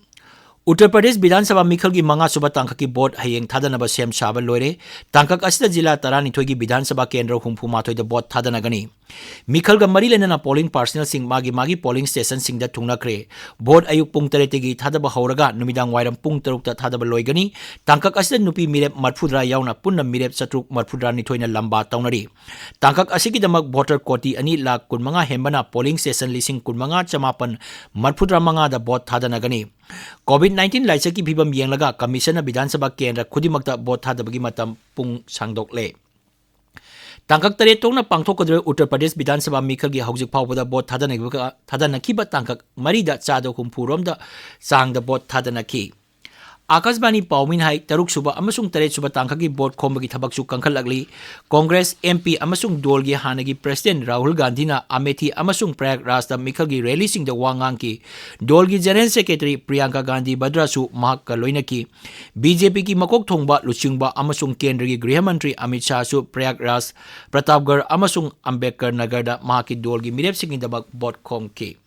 ꯎꯠꯇꯔ ꯄ꯭ꯔꯗꯦꯁ ꯕꯤꯙꯥꯟ ꯁꯚꯥ ꯃꯤꯈꯜꯒꯤ ꯃꯉꯥ ꯁꯨꯕ ꯇꯥꯡꯀꯛꯀꯤ ꯚꯣꯠ ꯍꯌꯦꯡ ꯊꯥꯗꯅꯕ ꯁꯦꯝ ꯁꯥꯕ ꯂꯣꯏꯔꯦ꯫ ꯇꯥꯡꯀꯛ ꯑꯁꯤꯗ ꯖꯤꯂꯥ ꯇꯔꯥꯅꯤꯊꯣꯏꯒꯤ ꯕꯤꯙꯥꯟ ꯁꯚꯥ ꯀꯦꯟꯗ꯭ꯔ ꯍꯨꯝꯐꯨ ꯃꯥꯊꯣꯏꯗ ꯚꯣꯠ ꯊꯥꯗꯅꯒꯅꯤ꯫ ꯃꯤꯈꯜꯒ ꯃꯔꯤ ꯂꯩꯅꯅ polling personnelꯁꯤꯡ ꯃꯥꯒꯤ ꯃꯥꯒꯤ polling stationꯁꯤꯡꯗ ꯊꯨꯡꯅꯈ꯭ꯔꯦ꯫ ꯚꯣꯠ ꯑꯌꯨꯛ ꯄꯨꯡ ꯇꯔꯦꯠꯇꯒꯤ ꯊꯥꯗꯕ ꯍꯧꯔꯒ ꯅꯨꯃꯤꯗꯥꯡ ꯋꯥꯏꯔꯝ ꯄꯨꯡ ꯇꯔꯨꯛꯇ ꯊꯥꯗꯕ ꯂꯣꯏꯒꯅꯤ꯫ ꯇꯥꯡꯀꯛ ꯑꯁꯤꯗ ꯅꯨꯄꯤ ꯃꯤꯔꯦꯞ ꯃꯔꯐꯨꯇꯔꯥ ꯌꯥꯎꯅ ꯄꯨꯟꯅ ꯃꯤꯔꯦꯞ ꯆꯥꯇ꯭ꯔꯨꯛ ꯃꯔꯐꯨꯇꯔꯥꯅꯤꯊꯣꯏꯅ ꯂꯝꯕꯥ ꯇꯧꯅꯔꯤ꯫ ꯇꯥꯡꯀꯛ ꯑꯁꯤꯒꯤꯗꯃꯛ voter ꯀꯣꯇꯤ ꯑꯅꯤ ꯂꯥꯈ ꯀꯨꯟꯃꯉꯥ ꯍꯦꯟꯕꯅ polling station ꯂꯤꯁꯤꯡ ꯀꯨꯟꯃꯉꯥ ꯆꯃꯥꯄꯟ ꯃꯔꯐꯨꯇꯔꯥ ꯃꯉꯥꯗ ꯚꯣꯠ ꯊꯥꯗꯅꯒꯅꯤ꯫ COVID nineteen ꯂꯥꯏꯆꯠꯀꯤ ꯐꯤꯕꯝ ꯌꯦꯡꯂꯒ commissionꯅ ꯕꯤꯙꯥꯟ ꯁꯚꯥ ꯀꯦꯟꯗ꯭ꯔ ꯈꯨꯗꯤꯡꯃꯛꯇ ꯚꯣꯠ ꯊꯥꯗꯕꯒꯤ ꯃꯇꯝ ꯄꯨꯡ ꯁꯥꯡꯗꯣꯛꯂꯦ꯫ ꯇꯥꯡꯀꯛ ꯇꯔꯦꯠ ꯊꯣꯛꯅ ꯄꯥꯡꯊꯣꯛꯀꯗꯧꯔꯤꯕ ꯎꯠꯇꯔ ꯄ꯭ꯔꯗꯦꯁ ꯕꯤꯙꯥꯟ ꯁꯚꯥ ꯃꯤꯈꯜꯒꯤ ꯍꯧꯖꯤꯛ ꯐꯥꯎꯕꯗ ꯚꯣꯠ ꯊꯥꯗꯅꯈꯤꯕ, ꯊꯥꯗꯅꯈꯤꯕ ꯇꯥꯡꯀꯛ ꯃꯔꯤꯗ ꯆꯥꯗ ꯍꯨꯝꯐꯨ ꯔꯣꯝꯗ ꯆꯥꯡꯗ ꯚꯣꯠ ꯊꯥꯗꯅꯈꯤ꯫ ꯑꯥꯀꯥꯁꯕꯥꯅꯤ ꯄꯥꯎꯃꯤꯅ ꯍꯥꯏ, ꯇꯔꯨꯛ ꯁꯨꯕ ꯑꯃꯁꯨꯡ ꯇꯔꯦꯠ ꯁꯨꯕ ꯇꯥꯡꯀꯛꯀꯤ ꯚꯣꯠ ꯈꯣꯝꯕꯒꯤ ꯊꯕꯛꯁꯨ ꯀꯟꯈꯠꯂꯛꯂꯤ꯫ ꯀꯣꯡꯒ꯭ꯔꯦꯁ MP ꯑꯃꯁꯨꯡ ꯗꯣꯜꯒꯤ ꯍꯥꯟꯅꯒꯤ president ꯔꯥꯍꯨꯜ ꯒꯥꯟꯙꯤꯅ ꯑꯃꯦꯊꯤ ꯑꯃꯁꯨꯡ ꯄ꯭ꯔꯌꯥꯒꯔꯥꯖꯇ ꯃꯤꯈꯜꯒꯤ rallyꯁꯤꯡꯗ ꯋꯥ ꯉꯥꯡꯈꯤ꯫ ꯗꯣꯜꯒꯤ general secretary ꯄ꯭ꯔꯤꯌꯥꯡꯀꯥ ꯒꯥꯟꯙꯤ ꯚꯗ꯭ꯔꯥꯁꯨ ꯃꯍꯥꯛꯀ ꯂꯣꯏꯅꯈꯤ꯫ BJPꯒꯤ ꯃꯀꯣꯛ ꯊꯣꯡꯕ ꯂꯨꯆꯤꯡꯕ ꯑꯃꯁꯨꯡ ꯀꯦꯟꯗ꯭ꯔꯒꯤ ꯒ꯭ꯔꯤꯍ ꯃꯟꯇ꯭ꯔꯤ ꯑꯃꯤꯠ ꯁꯥꯍꯁꯨ ꯄ꯭ꯔꯌꯥꯒꯔꯥꯖ, ꯄ꯭ꯔꯇꯥꯞꯒꯔ ꯑꯃꯁꯨꯡ ꯑꯝꯕꯦꯗꯀꯔ ꯅꯒꯔꯗ ꯃꯍꯥꯛꯀꯤ ꯗꯣꯜꯒꯤ ꯃꯤꯔꯦꯞꯁꯤꯡꯒꯤꯗꯃꯛ ꯚꯣꯠ ꯈꯣꯝꯈꯤ꯫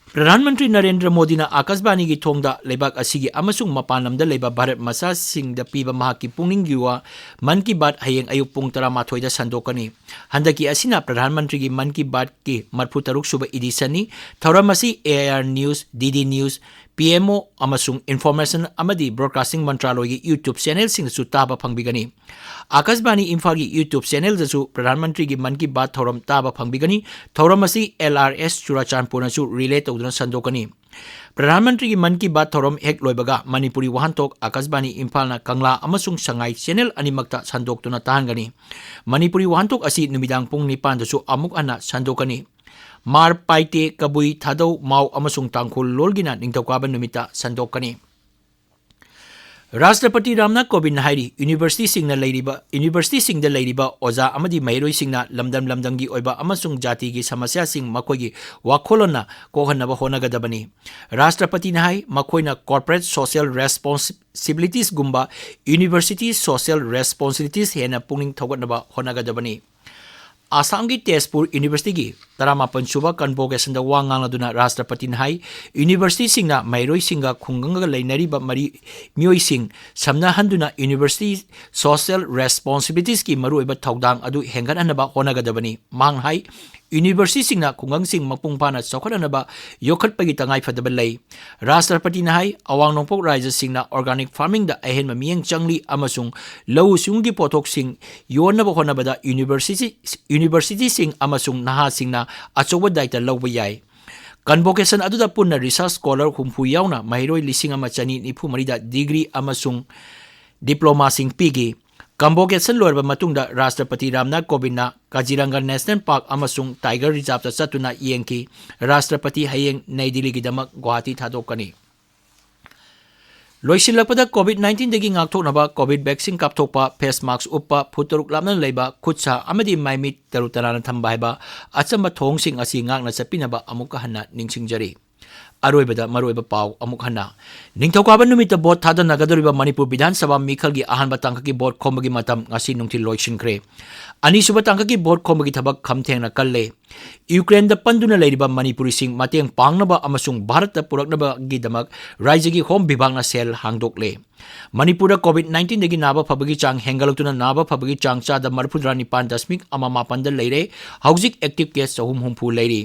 ꯄ꯭ꯔꯙꯥꯟ ꯃꯟꯇ꯭ꯔꯤ ꯅꯔꯦꯟꯗ꯭ꯔ ꯃꯣꯗꯤꯅ ꯑꯥꯀꯥꯁꯕꯥꯅꯤꯒꯤ ꯊꯣꯡꯗ ꯂꯩꯕꯥꯛ ꯑꯁꯤꯒꯤ ꯑꯃꯁꯨꯡ ꯃꯄꯥꯟ ꯂꯝꯗ ꯂꯩꯕ ꯚꯥꯔꯠ ꯃꯆꯥꯁꯤꯡꯗ ꯄꯤꯕ ꯃꯍꯥꯛꯀꯤ ꯄꯨꯛꯅꯤꯡꯒꯤ ꯋꯥ ꯃꯟ ꯀꯤ ꯕꯥꯠ ꯍꯌꯦꯡ ꯑꯌꯨꯛ ꯄꯨꯡ ꯇꯔꯥꯃꯥꯊꯣꯏꯗ ꯁꯟꯗꯣꯛꯀꯅꯤ꯫ ꯍꯟꯗꯛꯀꯤ ꯑꯁꯤꯅ ꯄ꯭ꯔꯙꯥꯟ ꯃꯟꯇ꯭ꯔꯤꯒꯤ ꯃꯟ ꯀꯤ ꯕꯥꯠꯀꯤ ꯃꯔꯤꯐꯨ ꯇꯔꯨꯛ ꯁꯨꯕ editionꯅꯤ꯫ ꯊꯧꯔꯝ ꯑꯁꯤ A I R News, D D News, P M O ꯑꯃꯁꯨꯡ Information ꯑꯃꯗꯤ Broadcasting ꯃꯟꯇ꯭ꯔꯥꯂꯣꯏꯒꯤ YouTube channelꯁꯤꯡꯗꯁꯨ ꯇꯥꯕ ꯐꯪꯕꯤꯒꯅꯤ꯫ ꯑꯥꯀꯥꯁꯕꯥꯅꯤ ꯏꯝꯐꯥꯜꯒꯤ YouTube channelꯗꯁꯨ ꯄ꯭ꯔꯙꯥꯟ ꯃꯟꯇ꯭ꯔꯤꯒꯤ ꯃꯟ ꯀꯤ ꯕꯥꯠ ꯊꯧꯔꯝ ꯇꯥꯕ ꯐꯪꯕꯤꯒꯅꯤ꯫ ꯊꯧꯔꯝ ꯑꯁꯤ L R S ꯆꯨꯔꯥꯆꯥꯟꯄꯨꯔꯅꯁꯨ relay ꯇꯧꯗꯨꯅ ꯁꯟꯗꯣꯛꯀꯅꯤ꯫ ꯄ꯭ꯔꯙꯥꯟ ꯃꯟꯇ꯭ꯔꯤꯒꯤ ꯃꯟ ꯀꯤ ꯕꯥꯠ ꯊꯧꯔꯝ ꯍꯦꯛ ꯂꯣꯏꯕꯒ ꯃꯅꯤꯄꯨꯔꯤ ꯋꯥꯍꯟꯊꯣꯛ ꯑꯥꯀꯥꯁꯕꯥꯅꯤ ꯏꯝꯐꯥꯜꯅ ꯀꯪꯂꯥ ꯑꯃꯁꯨꯡ ꯁꯉꯥꯏ channel ꯑꯅꯤꯃꯛꯇ ꯁꯟꯗꯣꯛꯇꯨꯅ ꯇꯥꯍꯟꯒꯅꯤ꯫ ꯃꯅꯤꯄꯨꯔꯤ ꯋꯥꯍꯟꯊꯣꯛ ꯑꯁꯤ ꯅꯨꯃꯤꯗꯥꯡ ꯄꯨꯡ ꯅꯤꯄꯥꯟꯗꯁꯨ ꯑꯃꯨꯛ ꯍꯟꯅ ꯁꯟꯗꯣꯛꯀꯅꯤ꯫ ꯃꯥꯔ, ꯄꯥꯏꯇꯦ, ꯀꯕꯨꯏ, ꯊꯥꯗꯧ, ꯃꯥꯎ ꯑꯃꯁꯨꯡ ꯇꯥꯡꯈꯨꯜ ꯂꯣꯜꯒꯤꯅ ꯅꯤꯡꯊꯧꯀꯥꯕ ꯅꯨꯃꯤꯠꯇ ꯁꯟꯗꯣꯛꯀꯅꯤ꯫ ꯔꯥꯁꯇ꯭ꯔꯄꯇꯤ ꯔꯥꯝꯅꯥꯊ ꯀꯣꯕꯤꯟꯗꯅ ꯍꯥꯏꯔꯤ, ꯌꯨꯅꯤꯚꯔꯁꯤꯇꯤꯁꯤꯡꯅ ꯂꯩꯔꯤꯕ, ꯌꯨꯅꯤꯚꯔꯁꯤꯇꯤꯁꯤꯡꯗ ꯂꯩꯔꯤꯕ ꯑꯣꯖꯥ ꯑꯃꯗꯤ ꯃꯍꯩꯔꯣꯏꯁꯤꯡꯅ ꯂꯝꯗꯝ ꯂꯝꯗꯝꯒꯤ ꯑꯣꯏꯕ ꯑꯃꯁꯨꯡ ꯖꯥꯇꯤꯒꯤ ꯁꯃꯁ꯭ꯌꯥꯁꯤꯡ ꯃꯈꯣꯏꯒꯤ ꯋꯥꯈꯜꯂꯣꯟꯅ ꯀꯣꯛꯍꯟꯅꯕ ꯍꯣꯠꯅꯒꯗꯕꯅꯤ꯫ ꯔꯥꯁꯇ꯭ꯔꯄꯇꯤꯅ ꯍꯥꯏ, ꯃꯈꯣꯏꯅ corporate social responsibilities ꯒꯨꯝꯕ university social responsibilities ꯍꯦꯟꯅ ꯄꯨꯛꯅꯤꯡ ꯊꯧꯒꯠꯅꯕ ꯍꯣꯠꯅꯒꯗꯕꯅꯤ꯫ ꯑꯁꯥꯝꯒꯤ ꯇꯦꯖꯄꯨꯔ ꯌꯨꯅꯤꯚꯔꯁꯤꯇꯤꯒꯤ ꯇꯔꯥꯃꯥꯄꯟ ꯁꯨꯕ convocationꯗ ꯋꯥ ꯉꯥꯡꯂꯗꯨꯅ ꯔꯥꯁꯇ꯭ꯔꯄꯇꯤꯅ ꯍꯥꯏ, ꯌꯨꯅꯤꯚꯔꯁꯤꯇꯤꯁꯤꯡꯅ ꯃꯍꯩꯔꯣꯏꯁꯤꯡꯒ ꯈꯨꯡꯒꯪꯒ ꯂꯩꯅꯔꯤꯕ ꯃꯔꯤ, ꯃꯤꯑꯣꯏꯁꯤꯡ ꯁꯝꯅꯍꯟꯗꯨꯅ university social responsibilitiesꯀꯤ ꯃꯔꯨꯑꯣꯏꯕ ꯊꯧꯗꯥꯡ ꯑꯗꯨ ꯍꯦꯟꯒꯠꯍꯟꯅꯕ ꯍꯣꯠꯅꯒꯗꯕꯅꯤ꯫ ꯃꯍꯥꯛꯅ ꯍꯥꯏ, ꯌꯨꯅꯤꯚꯔꯁꯤꯇꯤꯁꯤꯡꯅ ꯈꯨꯡꯒꯪꯁꯤꯡ ꯃꯄꯨꯡ ꯐꯥꯅ ꯆꯥꯎꯈꯠꯍꯟꯅꯕ ꯌꯣꯛꯈꯠꯄꯒꯤ ꯇꯉꯥꯏꯐꯗꯕ ꯂꯩ꯫ ꯔꯥꯁꯇ꯭ꯔꯄꯇꯤꯅ ꯍꯥꯏ, ꯑꯋꯥꯡ ꯅꯣꯡꯄꯣꯛ ꯔꯥꯖ꯭ꯌꯁꯤꯡꯅ organic farmingꯗ ꯑꯍꯦꯟꯕ ꯃꯤꯠꯌꯦꯡ ꯆꯪꯂꯤ ꯑꯃꯁꯨꯡ ꯂꯧꯎ ꯁꯤꯡꯎꯒꯤ ꯄꯣꯠꯊꯣꯛꯁꯤꯡ ꯌꯣꯟꯅꯕ ꯍꯣꯠꯅꯕꯗ university, universityꯁꯤꯡ ꯑꯃꯁꯨꯡ ꯅꯍꯥꯁꯤꯡꯅ ꯑꯆꯧꯕ ꯗꯥꯏꯇ ꯂꯧꯕ ꯌꯥꯏ꯫ Convocation ꯑꯗꯨꯗ ꯄꯨꯟꯅ research scholar ꯍꯨꯝꯐꯨ ꯌꯥꯎꯅ ꯃꯍꯩꯔꯣꯏ ꯂꯤꯁꯤꯡ ꯑꯃ ꯆꯅꯤ ꯅꯤꯐꯨ ꯃꯔꯤꯗ degree ꯑꯃꯁꯨꯡ diplomaꯁꯤꯡ ꯄꯤꯈꯤ꯫ Convocation ꯂꯣꯏꯔꯕ ꯃꯇꯨꯡꯗ ꯔꯥꯁꯇ꯭ꯔꯄꯇꯤ ꯔꯥꯝꯅꯥꯊ ꯀꯣꯕꯤꯟꯗꯅ ꯀꯥꯖꯤꯔꯪꯒ National Park ꯑꯃꯁꯨꯡ Tiger Reserveꯇ ꯆꯠꯇꯨꯅ ꯌꯦꯡꯈꯤ꯫ ꯔꯥꯁꯇ꯭ꯔꯄꯇꯤ ꯍꯌꯦꯡ ꯅꯩ ꯗꯤꯜꯂꯤꯒꯤꯗꯃꯛ ꯒꯨꯋꯥꯍꯥꯇꯤ ꯊꯥꯗꯣꯛꯀꯅꯤ꯫ ꯂꯣꯏꯁꯤꯜꯂꯛꯄꯗ, COVID nineteenꯗꯒꯤ ꯉꯥꯛꯊꯣꯛꯅꯕ COVID vaccine ꯀꯥꯞꯊꯣꯛꯄ, face mask ꯎꯞꯄ, ꯐꯨꯠ ꯇꯔꯨꯛ ꯂꯥꯞꯅ ꯂꯩꯕ, ꯈꯨꯠ ꯁꯥ ꯑꯃꯗꯤ ꯃꯥꯏꯃꯤꯠ ꯇꯔꯨ ꯇꯅꯥꯟꯅ ꯊꯝꯕ ꯍꯥꯏꯕ ꯑꯆꯝꯕ ꯊꯧꯑꯣꯡꯁꯤꯡ ꯑꯁꯤ ꯉꯥꯛꯅ ꯆꯠꯄꯤꯅꯕ ꯑꯃꯨꯛꯀ ꯍꯟꯅ ꯅꯤꯡꯁꯤꯡꯖꯔꯤ꯫ ꯑꯔꯣꯏꯕꯗ ꯃꯔꯨꯑꯣꯏꯕ ꯄꯥꯎ ꯑꯃꯨꯛ ꯍꯟꯅ꯫ ꯅꯤꯡꯊꯧꯀꯥꯕ ꯅꯨꯃꯤꯠꯇ ꯚꯣꯠ ꯊꯥꯗꯅꯒꯗꯧꯔꯤꯕ ꯃꯅꯤꯄꯨꯔ ꯕꯤꯙꯥꯟ ꯁꯚꯥ ꯃꯤꯈꯜꯒꯤ ꯑꯍꯥꯟꯕ ꯇꯥꯡꯀꯛꯀꯤ ꯚꯣꯠ ꯈꯣꯝꯕꯒꯤ ꯃꯇꯝ ꯉꯁꯤ ꯅꯨꯡꯊꯤꯜ ꯂꯣꯏꯁꯤꯟꯈ꯭ꯔꯦ꯫ ꯑꯅꯤꯁꯨꯕ ꯇꯥꯡꯀꯛꯀꯤ ꯚꯣꯠ ꯈꯣꯝꯕꯒꯤ ꯊꯕꯛ ꯈꯝꯊꯦꯡꯅ ꯀꯜꯂꯦ꯫ ꯌꯨꯀ꯭ꯔꯦꯟꯗ ꯄꯟꯗꯨꯅ ꯂꯩꯔꯤꯕ ꯃꯅꯤꯄꯨꯔꯤꯁꯤꯡ ꯃꯇꯦꯡ ꯄꯥꯡꯅꯕ ꯑꯃꯁꯨꯡ ꯚꯥꯔꯠꯇ ꯄꯨꯔꯛꯅꯕꯒꯤꯗꯃꯛ ꯔꯥꯖ꯭ꯌꯒꯤ ꯍꯣꯝ ꯕꯤꯚꯥꯒꯅ ꯁꯦꯜ ꯍꯥꯡꯗꯣꯛꯂꯦ꯫ ꯃꯅꯤꯄꯨꯔꯗ COVID nineteenꯗꯒꯤ ꯅꯥꯕ ꯐꯕꯒꯤ ꯆꯥꯡ ꯍꯦꯟꯒꯠꯂꯛꯇꯨꯅ ꯅꯥꯕ ꯐꯕꯒꯤ ꯆꯥꯡ ꯆꯥꯗ ꯃꯔꯤꯐꯨꯇꯔꯥ ꯅꯤꯄꯥꯟ ꯗꯁꯃꯤꯛ ꯑꯃ ꯃꯥꯄꯟꯗ ꯂꯩꯔꯦ꯫ ꯍꯧꯖꯤꯛ active case ꯆꯍꯨꯝ ꯍꯨꯝꯐꯨ ꯂꯩꯔꯤ꯫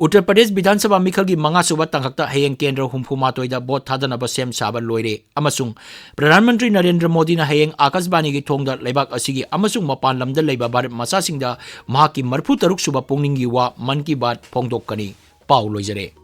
ꯎꯠꯇꯔ ꯄ꯭ꯔꯗꯦꯁ ꯕꯤꯙꯥꯟ ꯁꯚꯥ ꯃꯤꯈꯜꯒꯤ ꯃꯉꯥꯁꯨꯕ ꯇꯥꯡꯀꯛꯇ ꯍꯌꯦꯡ ꯀꯦꯟꯗ꯭ꯔ ꯍꯨꯝꯐꯨ ꯃꯥꯊꯣꯏꯗ ꯚꯣꯠ ꯊꯥꯗꯅꯕ ꯁꯦꯝ ꯁꯥꯕ ꯂꯣꯏꯔꯦ ꯑꯃꯁꯨꯡ ꯄ꯭ꯔꯙꯥꯟ ꯃꯟꯇ꯭ꯔꯤ ꯅꯔꯦꯟꯗ꯭ꯔ ꯃꯣꯗꯤꯅ ꯍꯌꯦꯡ ꯑꯥꯀꯥꯁꯕꯥꯅꯤꯒꯤ ꯊꯣꯡꯗ ꯂꯩꯕꯥꯛ ꯑꯁꯤꯒꯤ ꯑꯃꯁꯨꯡ ꯃꯄꯥꯟ ꯂꯝꯗ ꯂꯩꯕ ꯚꯥꯔꯠ ꯃꯆꯥꯁꯤꯡꯗ ꯃꯍꯥꯛꯀꯤ ꯃꯔꯤꯐꯨꯇꯔꯨꯛ ꯁꯨꯕ ꯄꯨꯛꯅꯤꯡꯒꯤ ꯋꯥ ꯃꯟ ꯀꯤ ꯕꯥꯠ ꯐꯣꯡꯗꯣꯛꯀꯅꯤ꯫ ꯄꯥꯎ ꯂꯣꯏꯖꯔꯦ꯫